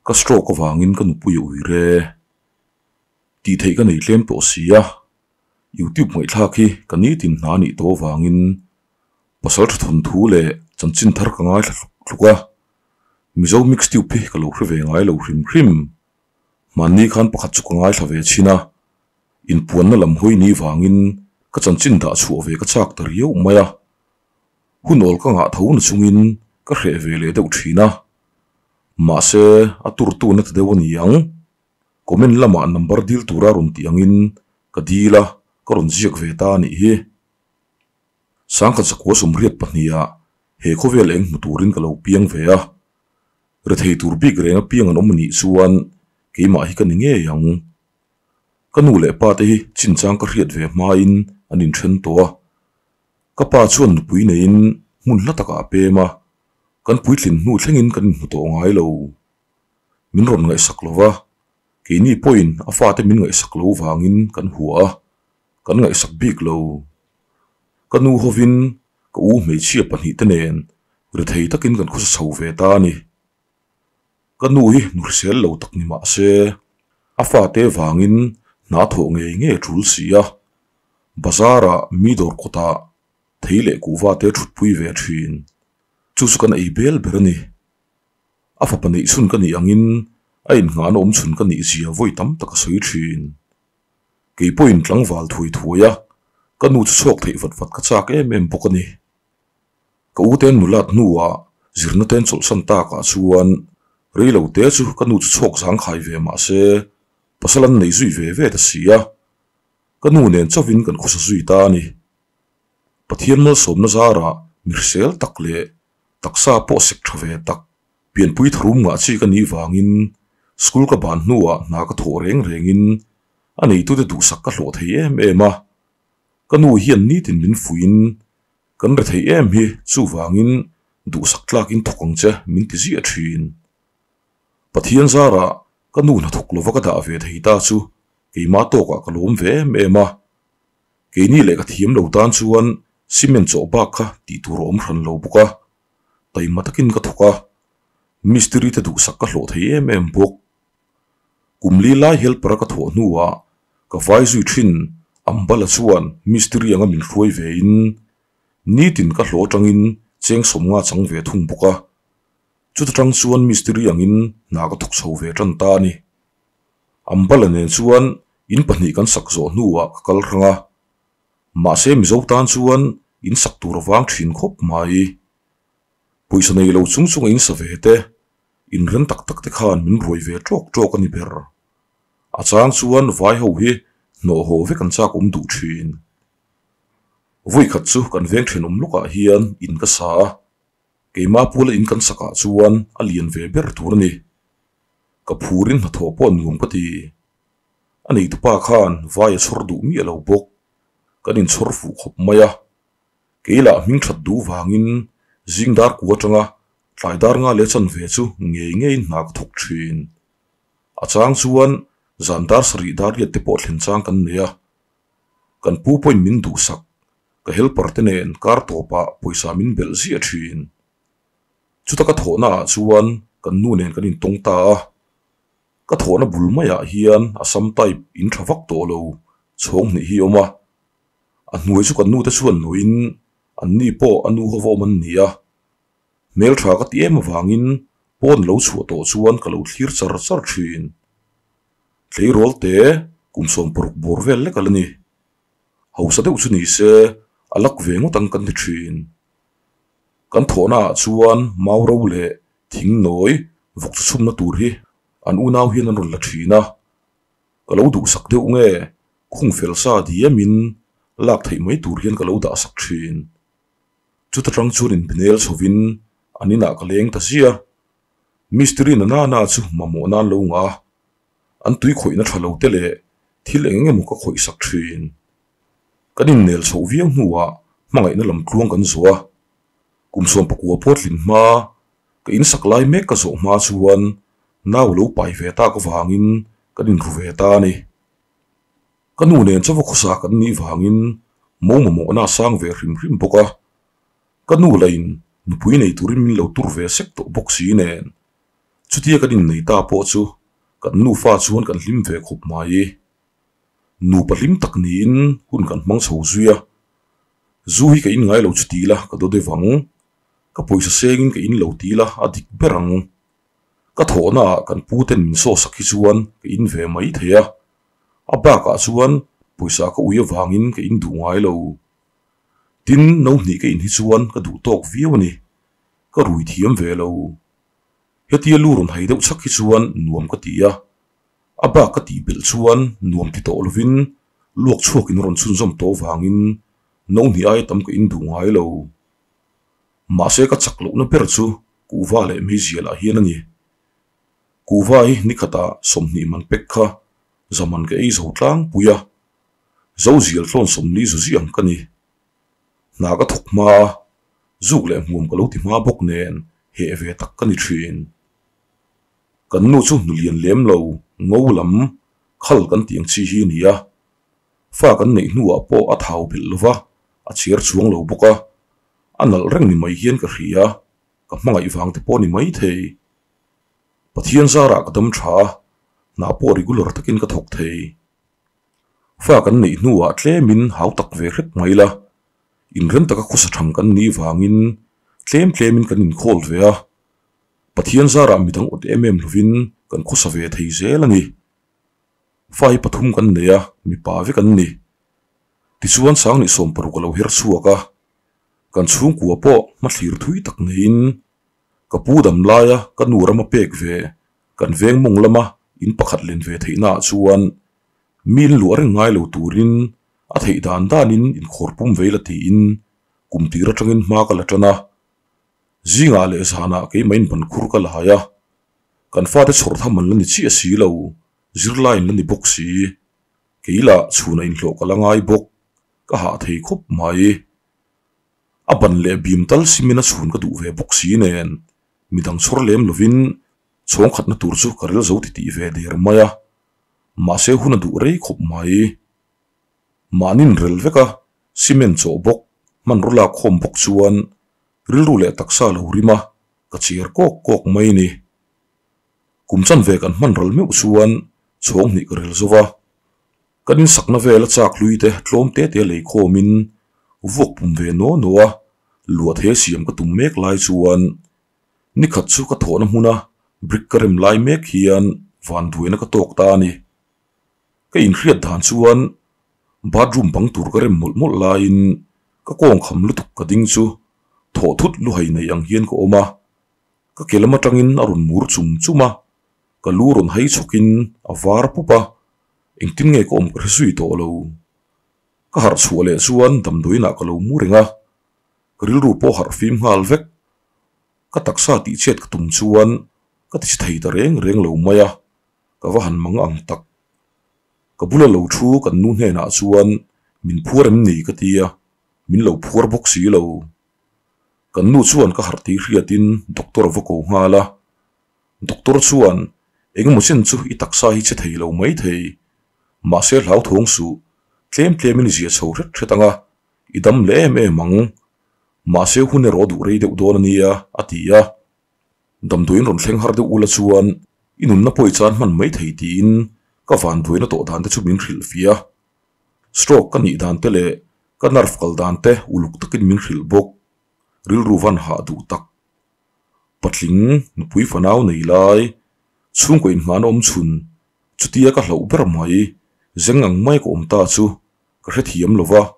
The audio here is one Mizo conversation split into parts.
Ka stroke avangin ka nupui a ui re. Tih theih ka nei tlem tawh si a, YouTube ngaihthlak hi ka nitin hna nih tawh avangin pasal tha thawn thu leh chanchin thar ka ngaithla tluk tluk a. Mizo mixtube hi ka lo hre ve ngai lo hrim hrim. Hmanni khan pakhat chu ka ngaithla ve chhin a, inpuanna lam hawi ni vangin ka chanchin dah chhuah ve ka chak ta riau mai a. Hun awl ka ngah tho na chungin ka hreh ve leh deuh thin a. Mahse, a turtu na ta deuh a ni ang. Comment lamah number dil tura rawn tih angin ka dil a, ka rawn ziak ve ta a nih hi. Sangkhat zakua sawmriat pahniha he khawvel eng hmu turin ka lo piang ve a. Rethei tur bik reng a piang an awm anih chuan keimah hi ka ni ngei ang. Ka nu leh pa te hi chinchang ka hriat ve hmain an inthen tawh a. Ka pa chuan nupui neiin hmun hla takah a pem a, kan puitlin hnu thlengin kan inhmu tawh ngai lo. Min rawn ngaihsak lo va, keini pawhin a fate min ngaihsak lo vangin kan hua a, kan ngaihsak bik lo. Ka nu hovin ka u hmeichhia pahnihte nen rethei takin kan khawsa chho ve ta a ni. Ka nu hi nu hrisel lo tak ni mah se, a fate vangin hna thawh ngei ngei a tul si a, bazar-ah mi dawr kawtah thei leh kuhva te thutpui ve thin. Chu chu kan ei bel ber a ni. A fapa neih chhun ka nih angin a innghahna awm chhun ka nih zia vawi tam tak a sawi thin. Kei pawhin tlangval thuai thuai a, ka nu chu chhuak theih vat vat ka chak em em bawk a ni. Ka u ten nulat hnuah zirna ten chawlhsan takah chuan reilo te chu ka nu chu chhuak zangkhai ve mah se pasal an nei zui ve ve ta si a, ka nu nen chauhin kan khawsa zui ta a ni. Pathian malsawmna zarah mi hrisel tak leh taksa pawh sek tha ve tak pianpui tharum ngah chi ka nih vangin school ka ban hnuah hna ka thawh reng rengin a neitute duhsak ka hlawh thei em em a. Ka nu hian nitin min fuiin kan re thei em hi chuvangin duhsak tlakin thawk ang che min ti ziah thin. Pathian zarah ka nu hnathawk lova ka dah ve thei ta chu keimah tawkah ka lawm ve em em a. Keini leh ka thiam lo tan chuan cement chawh bak kha tih tur a awm hran lo bawk a, taima takin ka thawk a, mistiri te duhsak ka hlawh thei em em bawk. Kum li lai helper a ka thawh hnuah ka vai zui thin Ambala chuan mistiri anga min hruai ve in nitin ka hlawh atangin cheng sawmnga chang ve thung bawk a, chuta tang chuan mistiri angin hna ka thawk chho ve tan ta a ni. Ambala nen chuan in pahnih kan sak zawh hnuah ka kal hrang a, mahse Mizo tan chuan in sak tur a vang thin khawp mai. Pawisa nei lo chung chunga in sa ve te, in rem tak tak te khan min ruai ve tawk tawk a ni ber. A chang chuan vai ho hi hnawh haw vek an chak awm duh thin. Vawi khat chu kan veng thenawm lawkah hian in ka sa a, keimah puala in kan sakah chuan a lian ve ber tur a ni. Ka phurin hnathawh pawh nuam ka ti. A neitupa khan vai a chhawr duh miah lo bawk. Kan inchhawr fuh khawp mai a. Kei lah hming that duh vangin zing dar ku atanga tlai dar nga leh chanve chu ngei ngeiin hna ka thawk thin. A chang chuan zan dar sarih dar riat te pawh thlen chang kan nei a. Kan pu pawhin min duhsak, ka helper te nen kar tawpah pawisa min belh ziah thin. Chuta ka thawhna ah chuan kan nu nen kan intawng ta a, ka thawhna bul maiah hian Assam type in tha vak tawh lo chhawng hnih hi a awm a, a hnuai chu kan nu te chuan nuin an ni pawh a nu ho va awm an ni a, hmeltha ka ti em avangin pawn lo chhuah tawh chuan ka lo thlir char char thin. Tleirawl te kum 16 bawr vel lek a la ni. Hausa deuh chu ni se a lak ve ngawt ang kan ti thin. Kan thawhnaah chuan mau ro leh thing nawi vawk chu chhumna tur hi an unau hian an rawn la thin a. Ka lo duhsak deuh nge khung fel sa diamin lak theih mai tur hian ka lo dahsak thin. Chuta tang chuan inbinel chhovin an inah ka leng ta zia. Mistiri na nana chu mamawh nan lo ngah a, an tui khawihna tha lo te leh thil eng eng emaw ka khawihsak thin. Kan innel chhoh viau hnuah hmangaihna lam tluang kan zawh a, kum 19 pawh tlin hma ka insak lai mek ka zawh hma chuan nau lo pai ve tak avangin kan inru ve ta a ni. Ka nu nen chaw va khawsa kan nih vangin mo mamawhna a sang ve hrim hrim bawk a, ka nu lain nupui nei turin min lo tur ve sek tawh bawk si nen. Chutia kan innei ta pawh chu kan nufa chuan kan hlim ve khawp mai. Nupa hlim tak niin hun kan hmang chho zui a, zu hi ka in ngai lo chu ti ila ka daw deuh ang, ka pawisa sengin ka in lo ti ila a dik ber ang. Ka thawhnaah kan pu ten min sawsak hi chuan ka in ve mai thei a, a bakah chuan pawisa ka ui avangin ka in duh ngai lo. Tin, no hnih ka in hi chuan ka duh tawk viau a ni, ka rui thiam ve lo. Hetia lu rawn hai deuh chak hi chuan nuam ka ti a, a bak ka tih belh chuan nuam ti tawh lovin luak chhuakin rawn chhunzawm tawh vangin no hnih aia tam ka in duh ngai lo. Mahse ka chak lohna ber chu kuhva leh meizial ah hian a ni. Kuhva hi nikhatah 20 man pek kha zaman ka ei zo tlangpui a, zo zial tlawn 40 zu ziang ka ni. Hna ka thawk hma a, zuk leh hmuam ka lo ti hma bawk nen heh ve tak ka ni thin. Kan nu chu hnulian lem lo, ngo lam, khal kan tih ang chi hi a ni a. Fa kan neih hnuah pawh a thau belh lo va, a chhiar chuang lo bawk a. A nalh reng ni mai hian ka hria, ka hmangaih vang te pawh ni mai thei. Pathian zarah ka dam tha a, hna pawh regular takin ka thawk thei. Fa kan neih hnuah tlemin hau tak ve hrep mai la, inrem taka khawsa thang kan nih vangin tlem tlemin kan inkhawl ve a, Pathian zarah midang awt em em lovin kan khawsa ve thei zel a ni. Fa hi pathum kan nei a, mipa vek an ni. Tichuan Sangni 60 a lo her chhuak a, kan chhungkua pawh hmathlir thui tak neiin ka pu dam laia ka nu rama pek ve kan veng mawng lama in pakhat len ve theihnaah chuan mi in luah reng ngai lo turin a theih dan danin inkhawr pum vei la tiin kum tir atangin hma ka la tan a. Zingah leh zanah keimah in ban khur ka lai a, kan fate chhawr tham an la ni chiah si lo, zirlai an la ni bawk si. Kei lah chhunah inhlawh ka la ngai bawk, ka hah thei khawp mai. A ban leh bim tal simin a chhun ka duh ve bawk si nen, midang chhawr lem lovin chhawng khatna tur chu ka rel zo titih ve der mai a, mahse hun a duh rei khawp mai. Mahnin rel vek a, cement chawh bawk, hmanraw lak khawm bawk chuan rilru leh taksa lo rim a, ka chiar kawk kawk mai ni. Kum chanve kan hman ral meuh chuan chhawng hnih ka rel zo va. Kan insakna vela chak hlui te tlawm te te lei khawmin vuak pum ve naw naw a, luah the siam ka tum mek lai chuan nikhat chu ka thawhna hmuna brick ka rem lai mek hian vanduaina ka tawk ta a ni. Ka inhriat dan chuan bathroom bang tur ka rem mawlh mawlh laiin ka kawng kham lutuk ka ding chu thawh thut luhai nei ang hian ka awm a, ka ke lam atangin a rawn mur chum chum a, ka lu rawn hai chhawkin a var pup a, engtin nge ka awm ka hre zui tawh lo. Ka harh chhuah leh chuan damdawiinah ka lo mu reng a, ka rilru pawh harh fim nghal vek. Ka taksa tihchhiat ka tum chuan ka tichhe thei ta reng reng lo mai a. Ka va han mang ang tak. Ka bula lo thu kan nu hnenah chuan min phuar em ni ka ti a, min lo phuar bawk si lo. Kan nu chuan ka harh tih hriatin doctor a va ko nghal a. Doctor chuan engemaw chen chu i taksa hi che thei lo mai thei. Mahse hlauthawng suh, tlem tlemin i zia chho hret hret ang a, i dam leh em em ang. Mahse hun erawh duh rei deuh dawn a nia, a ti a. Damdawiin rawn thleng har deuh ula chuan i nunna pawh i chan hman mai thei tiin ka vanduaina tawh dan te chu min hrilh fia. Stroke ka nih dan te leh ka nerve kal dan te uluk takin min hrilh bawk. Rilru van hah duh tak. Patling, nupui fanau nei lai, chhungkaw inhmahna awm chhun, chutia ka hlauh ber mai, zeng ang mai ka awm ta chu ka hrethiam lo va,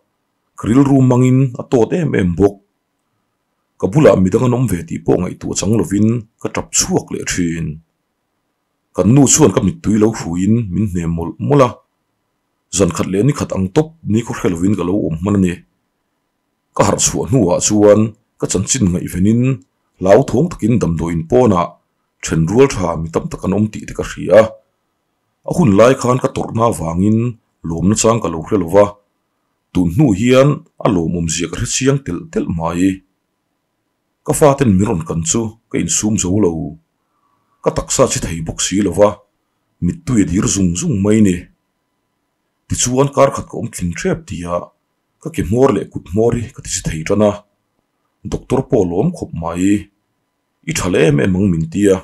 ka rilru mangin a tawt em em bawk. Ka bulah midang an awm ve tih pawh ngaihtuah chang lovin ka tap chhuak leh thin. Kan nu chuan ka mittui lo hruiin min hnem mawlh mawlh a, zan khat leh ni khat ang tawp ni khaw hre lovin ka lo awm hman a ni. Ka harh chhuah hnuah chuan ka chanchin ngaihvenin hlauthawng takin damdawiin pawnah then rual tha mi tam tak an awm tih te ka hria a. A hun lai khan ka tawrhna avangin lawmna chang ka lo hre lova, Tun hnu hian a lawmawm zia ka hre chiang telh telh mai. Ka faten min rawn kan chu ka insum zo lo. Ka taksa chi thei bawk si lo va, mittui a dir zung zung mai ni. Tichuan kar khat ka awm tling tep tia ka ke hmawr leh kut hmawr hi ka ti chi thei tan a. Doctor pawh a lawm khawp mai. I tha leh em em ang min tia.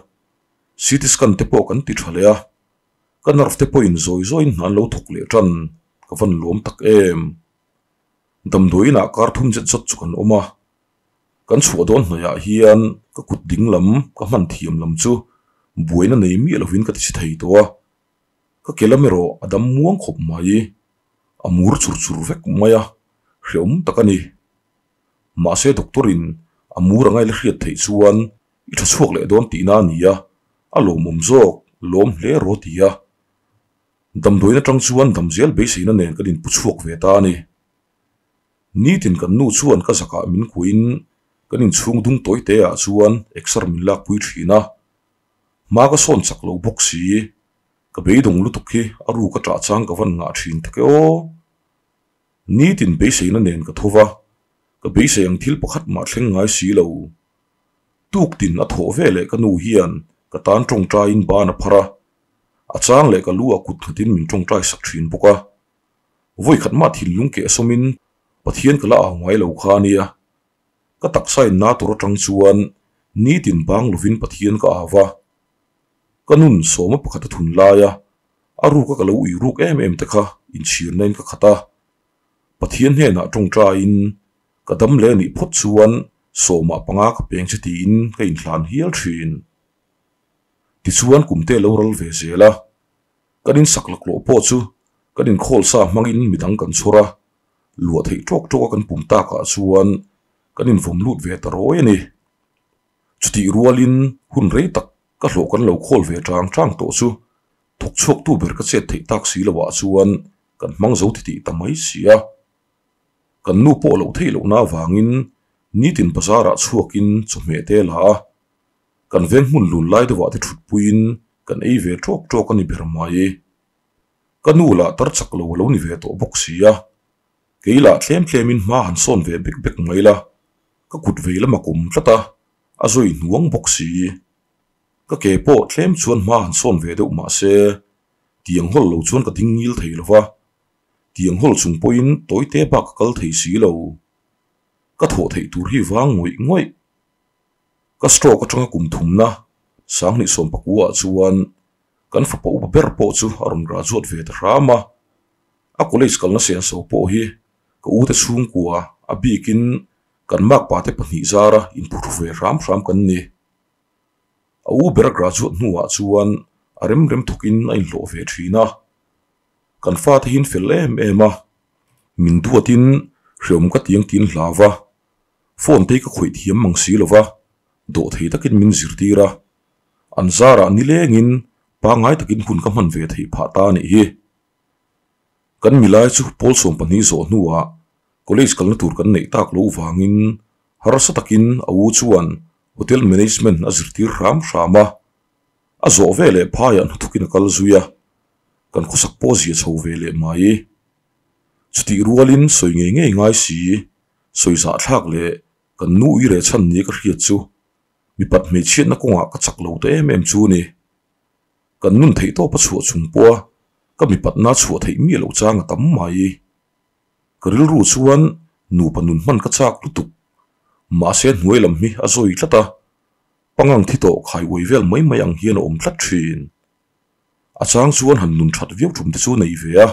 CT scan te pawh kan ti tha leh a, ka nerve te pawhin zawi zawiin hna an lo thawk leh tan ka van lawm tak em. Damdawiin ah kar thum zet zawt chu kan awm a, kan chhuah dawn hnaihah hian ka kut ding lam ka hman thiam lam chu buaina nei miah lovin ka ti chhe thei tawh a, ka ke lam erawh a dam muang khawp mai, a mur chur chur vek mai a, hrehawm tak a ni. Mahse doctor in a mur anga i la hriat theih chuan i tha chhuak leh dawn tihna a ni a, a lawmawm zawk lawm hle rawh ti a. Damdawiin atang chuan dam zel beiseina nen kan inpu chhuak ve ta a ni. Nitin kan nu chuan ka zakah min kuahin kan inchhung dung tawi te ah chuan exer min lakpui thin a. Hma ka sawn chak lo bawk si, ka beidawng lutuk hi a ruk a ṭah chang ka van ngah thin tak e aw. Nitin beiseina nen ka tho va, ka beisei ang thil pakhat mah thleng ngai si lo. Tuktin a thawh ve leh ka nu hian ka tan tawngtaiin ban a phar a, a chang leh ka lu ah kut nghatin min tawngtai sak thin bawk a. Vawikhat mah thinlung keh sawmin Pathian ka la au ngai lo kha a nia. Ka taksa in na tur atang chuan nitin bang lovin Pathian ka au va. Ka nun sawma pakhat a thun lai a, a ruka ka lo ui ruk em em te kha inchhirna in ka khat a. Pathian hnenah tawngtaiin ka dam leh anih phawt chuan sawmah panga ka peng che tiin ka inhlan hial thin. Tichuan kum te lo ral ve zel a, kan insak laklawh pawh chu kan inkhawl sa hmangin midang kan chhawr a, luah theih tawk tawk a kan pum takah chuan kan invawm lut ve ta rawi a ni. Chutih rualin hun rei tak ka hlawh kan lo khawl ve tang tang tawh chu thawk chhuaktu ber ka chet theih tak si loah chuan kan hmang zo titih ta mai si a. Kan nu pawh loh theih lohna avangin nitin bazarah chhuakin chawhmeh te la a, kan veng hmun lun lai deuhah te thutpuiin kan ei ve tawk tawk a ni ber mai. Ka nu lah tar chak lo a lo ni ve tawh bawk si a, kei lah tlem tlemin hma han sawn ve bek bek mai la, ka kut vei lam a kawm tlat a, a zawi hnuang bawk si. Ka ke pawh tlem chuan hma han sawn ve deuh mah se, tiang hawl lo chuan ka ding ngil thei lo va, tiang hawl chung pawhin tawi te bak ka kal thei si lo. Ka thawh theih tur hi vang ngawih ngawih. Ka stroke atanga kum thumna 2019 ah chuan kan fapa upa ber pawh chu a rawn graduate ve ta hram a, a college kalna senso pawh hi ka ute chhungkua a bikin kan makpa te pahnih zara inphuhru ve hram hram kan ni. A u ber a graduate hnuah chuan a rem rem thawkin a inhlawh ve thin a, kan fate hi an fel em em a, min duatin hreawm ka tiang tiin hlau va, phone te hi ka khawih thiam mang si lo va, dawhthei takin min zirtir a, an zarah nilengin pangngai takin hun ka hman ve theih phah ta a nih hi. Kan milai chu pawl 12 zawh hnuah college kalna tur kan neih tak loh vangin harsa takin a u chuan hotel management a zirtir hram hram a, a zawh ve leh phaiah hnathawkin a kal zui a, kan khawsak pawh zia chho ve leh mai. Chutih rualin sawi ngei ngei ngai si, sawi zahthlak leh kan nu ui reh chhan nia ka hriat chu mipat hmeichhiatna kawngah ka chak lo ta em em chu a ni. Kan nun theih tawp a chhuah chung pawha ka mipatna chhuah theih miah loh chang a tam mai. Ka rilru chuan nupa nun hman ka chak lutuk. Mahse hnuai lam hi a zawi tlat a, pangang thi tawh khai uai vel mai mai ang hian a awm tlat thin. A chang chuan han nun that viau tum te chu nei ve a,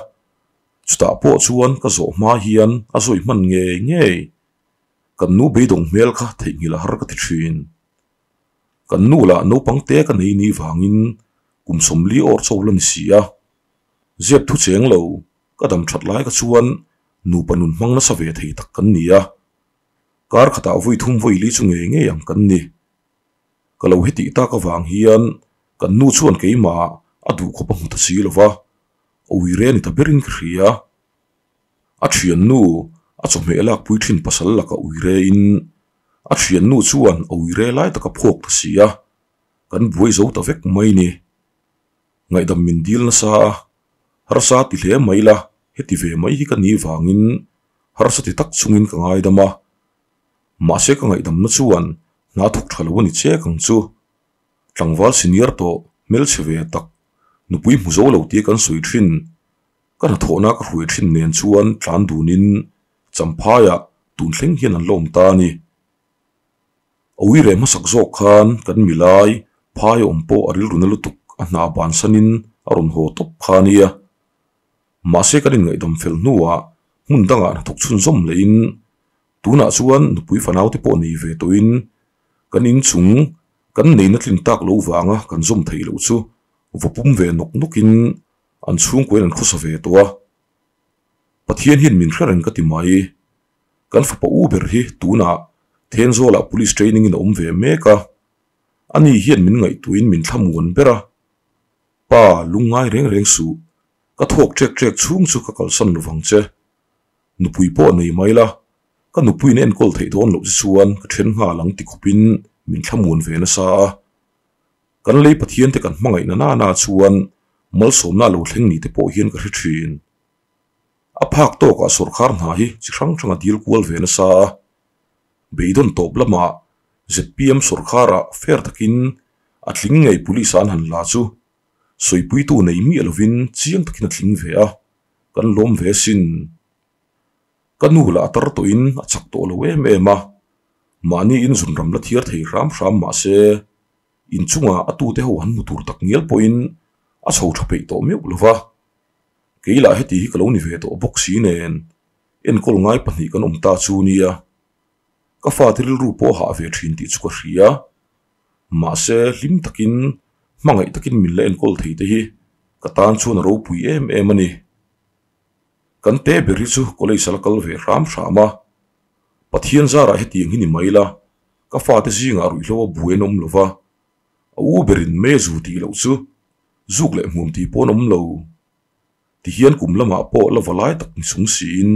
chutah pawh chuan ka zawh hma hian a zawi hman ngei ngei. Kan nu beidawng hmel kha theihnghilh a har ka ti thin. Kan nu lah naupang te ka nei ni vangin kum 40 awr chaw la ni si a. Zep thu cheng lo, ka dam that lai kha chuan nupa nun hmang nasa ve thei tak kan ni a. Kar khatah vawi thum vawi li chu ngei ngei ang kan ni. Ka lo hetih tak avang hian kan nu chuan keimah a duh khawp a hmu ta si lo va, a ui re ni ta berin ka hria. A thiannu a chawhmeh lakpui thin pasal laka ui rein a thiannu chuan a ui re lai tak a phawk ta si a, kan buai zo ta vek mai ni. Ngaihdam min dil nasa a, harsa ti hle mai la, heti ve mai hi ka ni vangin harsa ti tak chungin ka ngaidam a. Mahse ka ngaihdamna chuan hna thawk tha lo a ni chek ang chu. Tlangval senior tawh hmelchhe ve tak nupui hmu zo lo tia kan sawi thin. Ka hnathawhna ka hruai thin nen chuan tlan dunin Champhaiah tun thleng hian an la awm ta a ni. A uire hmasak zawk khan kan milai Phai awm pawh a rilru na lutuk a hna bansanin a rawn haw tawp kha a nia. Mahse kan inngaihdam fel hnuah hmun dangah hnathawk chhunzawm lehin tunah chuan nupui fanau te pawh nei ve tawhin kan inchung kan neihna tlin tak lo vanga kan zawm theih loh chu va pum ve nawk nawkin an chhungkuain an khawsa ve tawh a. Pathian hian min hre reng ka ti mai. Kan fapa u ber hi tunah Thenzawlah Police training in a awm ve mek a. Ani hian min ngaihtuahin min thlamuan ber a. Pa, lungngai reng reng suh. Ka thawk ṭek ṭek chhung chu ka kalsan lovang che. Nupui pawh nei mai la, ka nupuiin enkawl theih dawn loh che chuan ka ṭhen nghal ang ti khawpin min thlamuan ve nasa a. Kan lei Pathian te kan hmangaihna nana chuan malsawmna a lo thleng ni te pawh hian ka hre ṭhin. A phak tawkah sawrkhar hna hi chi hrang hrang a dil kual ve nasa a. Beidawn tawp lamah zpm sawrkharah fair takin a tling ngei police an han la chu sawipuitu nei miah lovin chiang takin a tling ve a, kan lawm ve sin. Ka nu lah a tar tawhin a chak tawh lo em em a, mahni in zunram la thiar thei hram hram mah se inchungah a tute ho han hmu tur tak ngial pawhin a chho tha peih tawh meuh lo va. Kei lah heti hi ka lo ni ve tawh bawk si nen enkawl ngai pahnih kan awm ta chu nia. Ka fate rilru pawh a hah ve thin tih chu ka hria. Mahse hlim takin hmangaih takin min la enkawl thei te hi ka tan chuan a ropui em em a ni. Kan te ber hi chu college a la kal ve hram hram a. Pathian zarah hetiang hi ni mai la, ka fate zingah ruihhlo a buai an awm lo va. A u berin mezu tih loh chu zuk leh hmuam tih pawh an awm lo. Tihian kum lamah pawh la va lai tak ni chung siin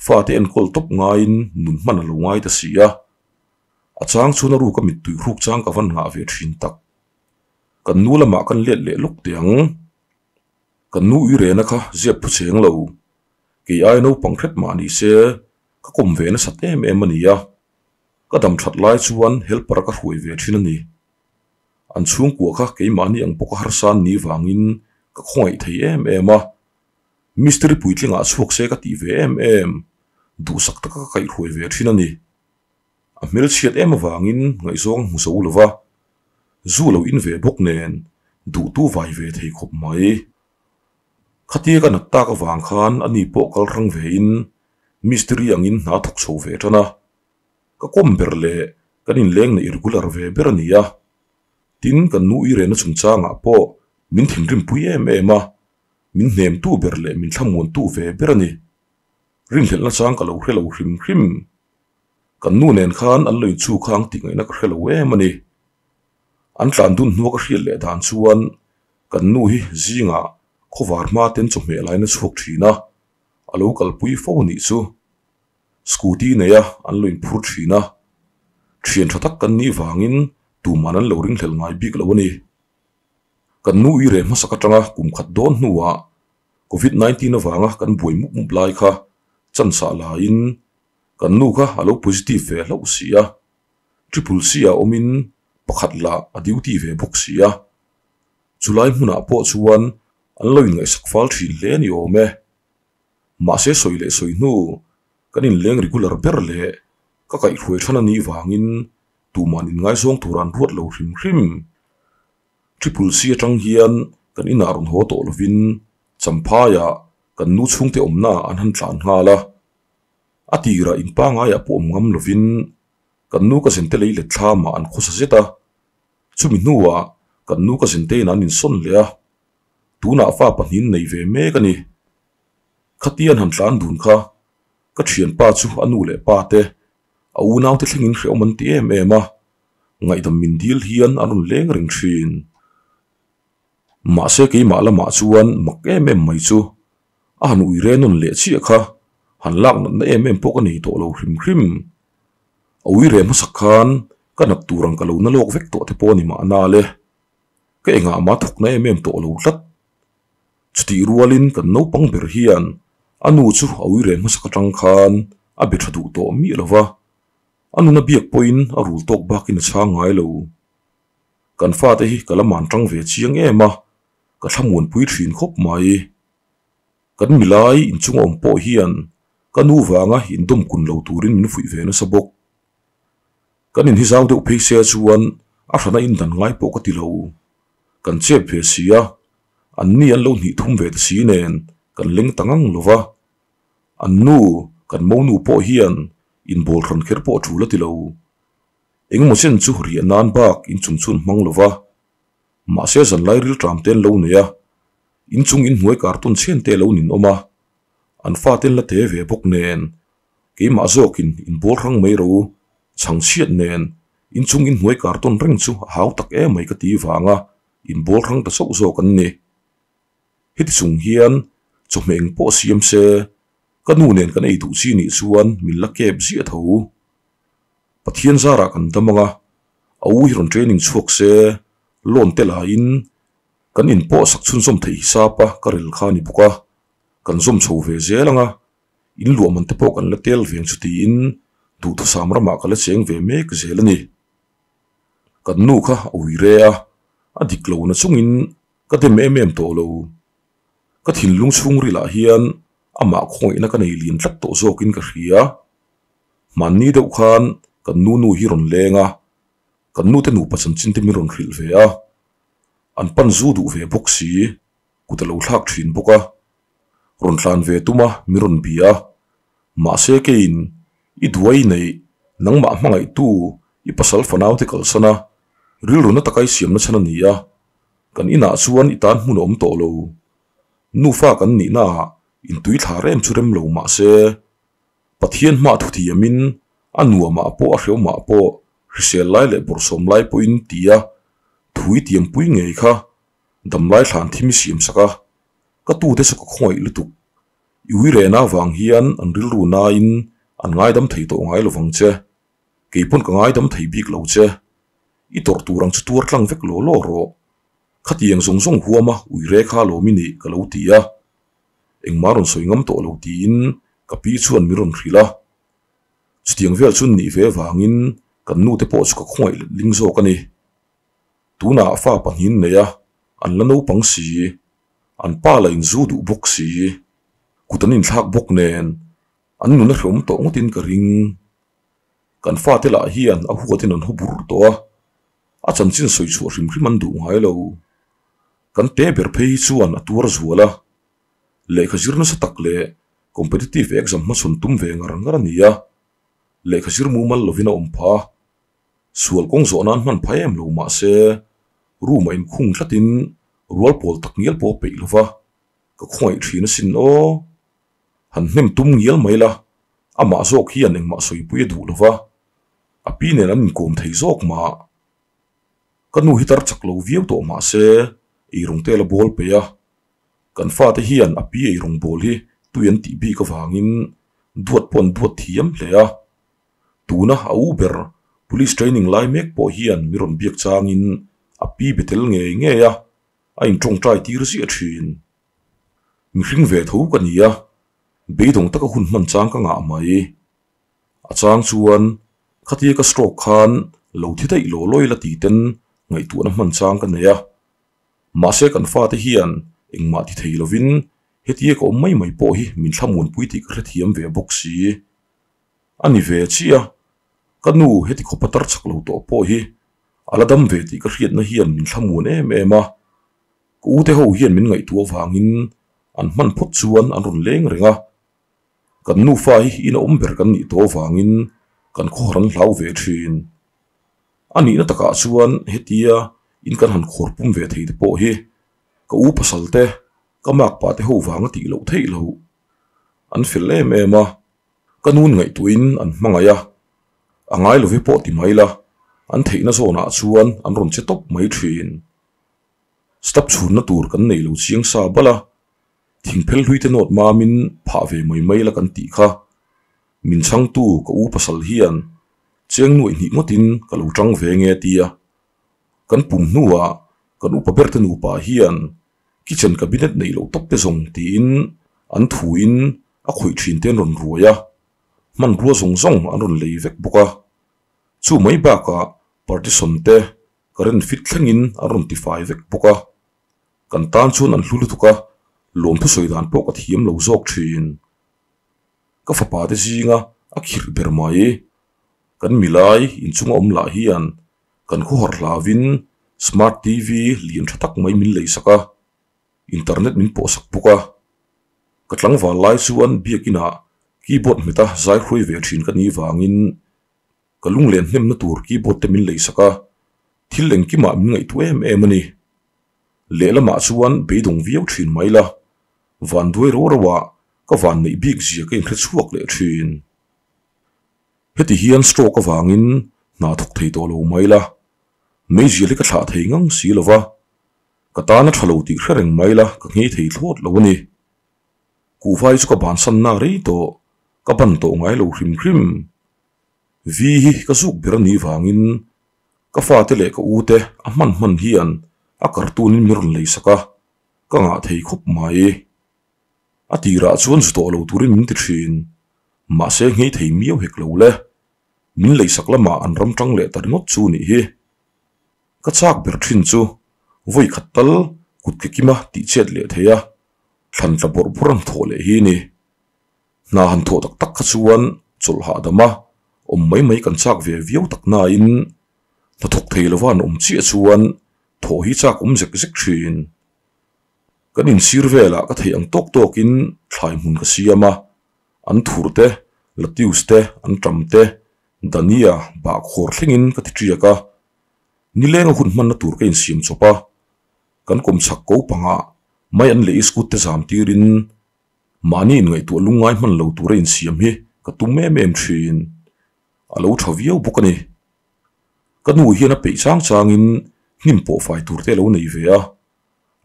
fate enkawl tawp ngaiin nun hman a lo ngai ta si a. A chang chuan a ruka mittui hruk chang ka van ngah ve thin tak. Kan nu lamah kan let leh lawk teh ang. Kan nu ui rena kha ziak phu cheng lo. Kei ai naupang hret mah ni se ka kawm ve nasat em em a ni a. Ka dam that lai chuan helper ka hruai ve thin a ni. An chhungkua kha keimahni ang bawka harsa an nih vangin ka khawngaih thei em em a. Mistiri puitlingah chhuak se ka tih ve em em, duhsak taka ka kaihhruai ve thin a ni. A hmelchhiat em avangin ngaihzawng a hmu zo lo va, zu lo in ve bawk nen duhtu vai ve thei khawp mai. Khatia ka nat tak avang khan ani pawh kal hrang ve in mistiri angin hna thawk chho ve tan a. Ka kawm ber leh kan inleng neih regular ve ber a ni a. Tin, kan nu i rena chungchangah pawh min thinrimpui em em a, min hnemtu ber leh min thlamuantu ve ber a ni. Rinhlelhna chang ka lo hre lo hrim hrim. Kan nu nen khan an lo inchhu kha ang tih ngaihna ka hre lo em a ni. An tlan dun hnua ka hriat leh dan chuan kan nu hi zingah khawvar hma ten chawhmeh lain a chhuak thin a, a lo kalpui fo a nih chu. Scooty nei a an lo inphur thin a, thian tha tak kan nih vangin tuman an lo ringhlel ngai bik lo a ni. Kan nu i reh hmasak atanga kum khat dawn hnuah Covid 19 avanga kan buai mup mup lai kha chansah laiin kan nu kha a lo positive ve hlauh si a, triple C ah awmin pakhat lah a duty ve bawk si a. Chulai hmunah pawh chuan an lo inngaihsak fal thin hle a ni awm e. Mahse sawi leh sawi hnu kan inleng regular ber leh ka kaihhruai than a nih vangin tuman inngaizawng tur an ruat lo hrim hrim. Triple C atang hian kan inah rawn haw tawh lovin Champhaiah kan nu chhungte awmna an han tlan nghal a. A tirah in pangaiah pawh awm ngam lovin kan nu ka zente lei let thlamah an khawsa zet a. Chumi hnuah kan nu ka zentein an insawn leh a. Tunah fa pahnih nei ve mek a ni. Khatian han tlan dun kha ka thianpa chu a nu leh pa te a unaute thlengin hrehawm an ti em em a, ngaihdam min dil hian an rawn leng reng thin. Mahse keimah lamah chuan mak em em mai chu a han ui re nawn leh chiah kha han lak natna em em pawh ka nei tawh lo hrim hrim. A ui re hmasak khan ka nat tur ang ka lo na lawk vek tawh te pawh a ni mahna le. Ka engah mah thawkna em em tawh lo tlat. Chutih rualin kan naupang ber hian a nu chu a ui reng hmasak atang khan a be tha duh tawh miah lo va, a nuna biak pawhin a rul tawk bakin a chhang ngai lo. Kan fate hi ka la man tang ve chiang em a, ka thlamuanpui thin khawp mai. Kan milai inchung awm pawh hian ka nu vanga indawm kun lo turin min fuih ve nasa bawk. Kan inhizau deuh phei se chuan. A hrana indan ngai pawh ka ti lo. Kan chep ve si a, an ni an lo hnih thum ve ta si nen kan leng ta ngang lo va. An nu, kan monu pawh hian inbawl hran kher pawh a tul a ti lo. Engemaw chen chu riah nan bak inchung chhun hmang lo va. Mahse zanlai rilṭam te an lo nei a, inchung inhnuai kartawn chhen te a lo ninawm a, an fate an la te ve bawk nen Keimah zawkin inbawl hrang mai ro chhangchhiat nen inchung inhnuai kartawn reng chu a hau tak em mai ka ti vanga inbawl hrang ta chauh zawk an ni. Heti chung hian chawhmeh eng pawh siam se ka nu nen kan ei duh chi nih chuan min la kep ziah tho. Pathian zarah kan dam anga a u hi rawn training chhuak se loan te laiin kan inpawh sak chhunzawm theih hisap a ka rel kha a ni bawk a, kan zawm chho ve zel anga In luahman te pawh kan la tel veng chu tiin duhthusam ramah ka la cheng ve mek zel a ni. Kan nu kha a ui re a, a dik lo na chungin ka dem em em tawh lo. Ka thinlung chhungrilah hian amah khawngaihna ka nei lian tlat tawh zawkin ka hria. Hmanni deuh khan kan nu nu hi rawn leng a, kan nute nupa chanchin te min rawn hrilh ve a. An pan zu duh ve bawk si, kut a lo thlak thin bawk a. Rawn tlan ve tum a, mi rawn bia a. Mahse keiin i duai neih, nangmah hmangaihtu i pasal fanaute kalsan a, rilru na taka i siamna chhan a ni a. Kan inah chuan i tan hmun a awm tawh lo. Nufa kan nihnaah intui thla rem chu rem lo mahse Pathian hmah thuthiamin a nuamah pawh a hreawmah pawh hrisel lai leh bawrhsawm lai pawhin tia thu i tiampui ngei kha damlai thlan thim i siamsak a. Ka tute chu ka khawngaih lutuk. I ui rehna avang hian an rilru nain an ngaidam thei tawh ngai lovang che. Kei pawn ka ngaidam thei bik lo che. I tawrh tur ang chu tuar tlang vek law law rawh. Khatiang zawng zawng huama ui re kha lawm i nih ka lo ti a. Engmah rawn sawi ngam tawh lo tiin ka pi chuan min rawn hrilh a. Chutiang vel chu nih ve avangin kan nute pawh chu ka khawngaih letling zawk a ni. Tunah fa pahnihin nei a, an la naupang si, an pa lah inzu duh bawk si, kut an inthlak bawk nen an nun a hrehawm tawh ngawtin ka ring. Kan fate lah hian a huatin an haw bur tawh a, a chanchin sawi chhuah hrim hrim an duh ngai lo. Kan te ber phei hi chuan a tuar zual a, lehkha zir nasa tak leh competitive exam hmachhawn tum ve ngar ngar a ni a, lehkha zir mumal lovin a awm phah a. Sual kawng zawh nan hman phai em lo mah se, room a inkhung tlatin rual pawl tak ngial pawh a peih lo va, ka khawngaih thin asin aw. Han hnem tum ngial mai la, amah zawk hian engmah sawipui a duh lo va, a pi nen an inkawm thei zawk mah. Ka nu hi tar chak lo viau tawh mah se, eirawng te la bawl peih a, kan fate hian a pi eirawng bawl hi tui an tih bik avangin duat pawh an duat thiam hle a. Tuna a u ber Police training lai mek pawh hian mi rawn biak changin a pi be tel ngei ngei a, a intawngtai tir ziah thin. Mihring ve tho ka ni a, beidawng taka hun hman chang ka ngah mai. A chang chuan khatia ka stroke khan lo thi daih law lawi la ti ten ngaihtuahna hman chang ka nei a. Mahse kan fate hian engmah ti thei lovin hetia ka awm mai mai pawh hi min thlamuanpui tih ka hrethiam ve bawk si. A ni ve chiah a, ka nu heti khawpa tar chak lo tawh pawh hi a la dam ve tih ka hriatna hian min thlamuan em em a, ka ute ho hian min ngaihtuah avangin an hman phawt chuan an rawn leng reng a, kan nufa hi ina awm ber kan nih tawh avangin kan khawhar an hlau ve thin. A nihna takah chuan hetia in kan han khawr pum ve thei te pawh hi ka u pasal te, ka makpa te ho vanga tih loh theih loh an fel em em a. Ka nun ngaihtuahin an hmangaih a, a ngai lo ve pawh ti mai la, an theihna zawnah chuan an rawn che tawp mai thin. Step chhunna tur kan nei lo chiang sa bal a, thingphel hlui te nawt mamin phah ve mai mai la kan tih kha. Min chhangtu ka u pasal hian cheng nuaih hnih ngawtin ka lo tang ve nge tia. Kan pum hnuah kan upa ber te nupa hian Kitchen cabinet neih loh tawp te zawng tiin an thuin a khawih thin te an rawn ruai a, hmanrua zawng zawng an rawn lei vek bawk a. Chu mai bakah partition te current fit thlengin an rawn tifai vek bawk a. Kan tan chuan an hlu lutuk a, lawmthu sawi dan pawh ka thiam lo zawk thin. Ka fapa te zinga a khirh ber mai. Kan milai inchunga awm lah hian. Kan khawhar hlauin Smart TV lian tha tak mai min leisak a, internet min pawhsak bawk a. Ka tlangval lai chuan biakinah keyboard hmeta zai hruai ve thin ka nih vangin ka lunglen hnemna tur keyboard te min leisak a, thil engkimah min ngaihtuah em em a ni. Lehlamah chuan beidawng viau thin mai la, vanduai ro roah ka van neih bik zia ka inhre chhuak leh thin. Heti hian stroke avangin hna thawk thei tawh lo mai la, meizial hi ka thlah thei ngang si lo va, ka tan a tha lo tih hre reng mai la ka nghei thei thlawt lo a ni. Kuhvai chu ka bansanna rei tawh, ka ban tawh ngai lo hrim hrim. Vi hi ka zuk ber a nih vangin ka fate leh ka ute a hman hman hian a cartoon-in min rawn leisak a, ka ngah thei khawp mai. A tirah chuan zu tawh lo turin min ti thin. Mahse nghei thei miau hek lo le. Min leisak lamah an ram tang leh ta ringawt chu nih hi. Ka chak ber thin chu vawi khat tal kut ke kima tih chet leh thei a, thlan tla bawrh bawrh an thawh leh hi ni. Hna han thawh tak tak kha chuan chawlh hahdam a, awm mai mai kan chak ve viau tak nain hnathawk thei lova an awm chiah chuan thawh hi chak awm zek zek thin. Kan insir velah ka theih ang tawk tawkin thlai hmun ka siam a, an thur te, latius te, an ṭam te, dania, bahkhawr thlengin ka ti ṭiak a. Nilenga hun hmanna tur ka insiam chawp a, kan kawmchhak ko pangah mai an leh iskut te zam tirin mahni inngaihtuah lungngai hman lo tura insiam hi ka tum em em ṭhin. A lo ṭha viau bawk a ni. Ka nu hian a peih chang changin hnim pawh fai tur te a lo nei ve a.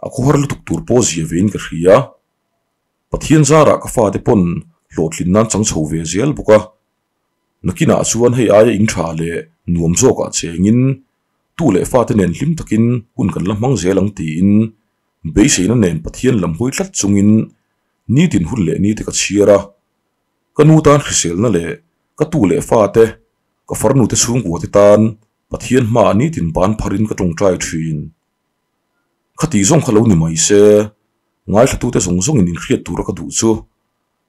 A khawhar lutuk tur pawh zia vein ka hria. Pathian zarah ka fate pawn hlawhtlin nan chang chho ve zel bawk a. Nakinah chuan hei aia in tha leh nuam zawkah chengin tu leh fate nen hlim takin hun kan la hmang zel ang tiin beiseina nen Pathian lam hawi tlat chungin nitin hun leh nite ka chhiar a. Ka nu tan hriselna leh ka tu leh fate, ka farnute chhungkuate tan Pathian hmaah nitin ban pharin ka tawngtai thin. Khati zawng kha lo ni mai se, ngaithlatute zawng zawngin inhriat tura ka duh chu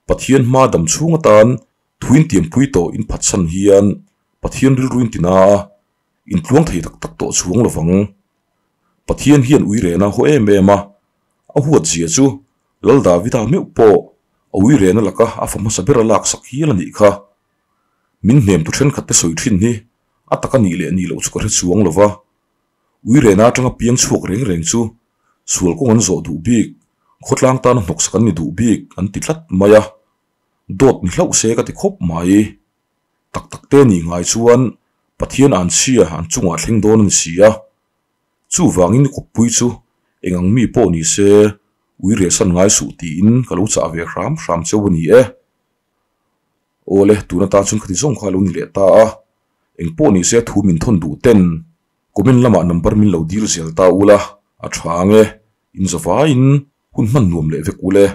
Pathian hma dam chhung atan thuin tiampui tawh in phatsan hian Pathian rilru in tina a, intluang thei tak tak tawh chhuang lo vang. Pathian hian ui rena haw em em a, a huat zia chu Lal Davida meuh pawh a ui rena laka a fa hmasa ber a laksak hial a nih kha. Min hnemtu thenkhatte sawi thin hi a tak a nih leh nih loh chu ka hre chuang lo va. Ui rena atanga piang chhuak reng reng chu sual kawng an zawh duh bik, khawtlang tana hnawksak an ni duh bik an ti tlat mai a, dawt ni hlauh se ka ti khawp mai. Tak tak te nih ngai chuan Pathian an chhia an chungah thleng dawn a ni si a, chuvangin kawppui chu eng ang mi pawh ni se ui rehsan ngai suh tiin ka lo chah ve hram hram cheu a ni e. Awle, tun atan chuan khati zawng kha a lo ni leh ta a, engpawh ni se thu min thawn duh ten comment lamah number min lo dil zel ta ula, a tha ang e, in zavaiin hun hman nuam leh vek ule.